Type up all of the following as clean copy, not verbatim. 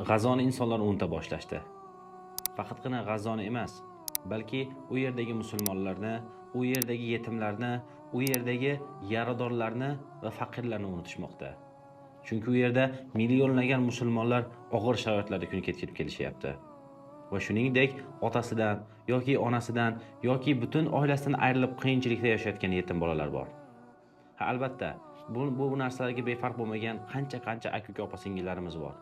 G'azoni insonlar unuta boshlashdi. Faqatgina G'azoni emas, balki u yerdagi musulmonlarni, u yerdagi yetimlarni, u yerdagi yaradorlarni va faqirlarni unutishmoqda. Chunki u yerda millionlagan musulmonlar og'ir sharoitlarda kun kechirib kelishyapti. Va shuningdek, otasidan yoki onasidan yoki butun oilasidan ayrilib qiyinchilikda yashayotgan yetim bolalar bor. Ha, albatta, bu narsalarga befarq bo'lmagan qancha-qancha aka-uka opa-singillarimiz bor.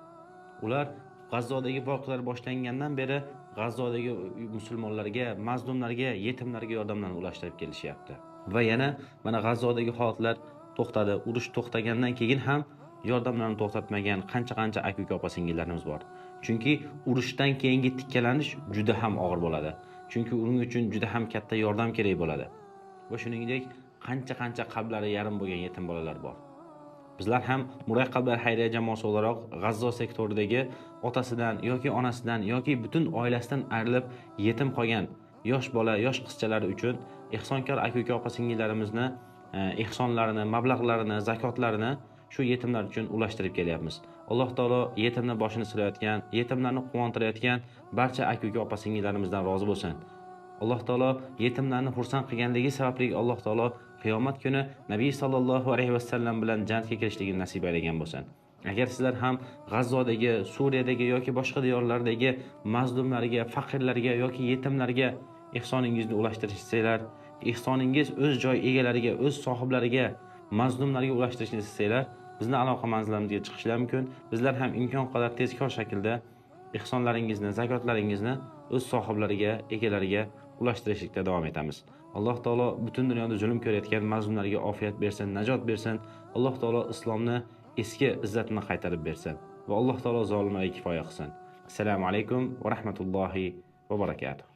Ular G'azzodagi voqealar boshlangandan beri G'azzodagi musulmonlarga, mazlumlarga, yetimlarga yordamlarni ulashtirib kelishyapti. Va yana mana G'azzodagi holatlar to'xtadi, urush to'xtagandan keyin ham yordamlarni to'xtatmagan qancha-qancha aka-uka opa-singillarimiz bor. Chunki urushdan keyingi tikkalanish juda ham og'ir bo'ladi. Chunki uning uchun juda ham katta yordam kerak bo'ladi. Va shuningdek, qancha-qancha qalblari yarim bo'lgan yetim bolalar bor. Bizlar ham Muraqqablar qalblar xayriya jamoasi o'laroq G'azzo sektoridagi otasidan yoki onasidan yoki butun oilasidan ayrilib yetim qolgan yosh bola, yosh qizchalar uchun ehsonkor aka-uka opa-singillarimizni ehsonlarini, mablag'larini, zakotlarini shu yetimlar uchun ulashtirib kelyapmiz. Alloh taolo yetimni boshini silayotgan, yetimlarni quvontirayotgan barcha aka-uka opa-singillarimizdan rozi bo'lsin. Alloh taolo yetimlarni xursand qilganligi sababli Alloh taolo qiyomat kuni Nabiy sallallohu alayhi vasallam bilan jannatga kirishligini nasib aylagan bo'lsin. Agar sizlar ham G'azzodagi, Suriyadagi yoki boshqa diyorlardagi mazlumlarga, faqirlarga yoki yetimlarga ehsoningizni ulashtirishni istasanglar, ehsoningiz o'z joy egalariga, o'z sohiblariga, mazlumlarga ulashtirishni istasanglar, bizni aloqa manzilimizga chiqishlar mumkin. Bizlar ham imkon qadar tezkor shaklda ehsonlaringizni, zakotlaringizni o'z sohiblariga, egalariga ulashtirishlikda davom etamiz. Alloh taolo butun dunyoda zulm ko'rayotgan mazlumlarga ofiyat bersin, najot bersin. Alloh taolo islomni eski izzatini qaytarib bersin va Alloh taolo zolimlarga kifoya qilsin. Assalomu alaykum va rahmatullohi va barakatuh.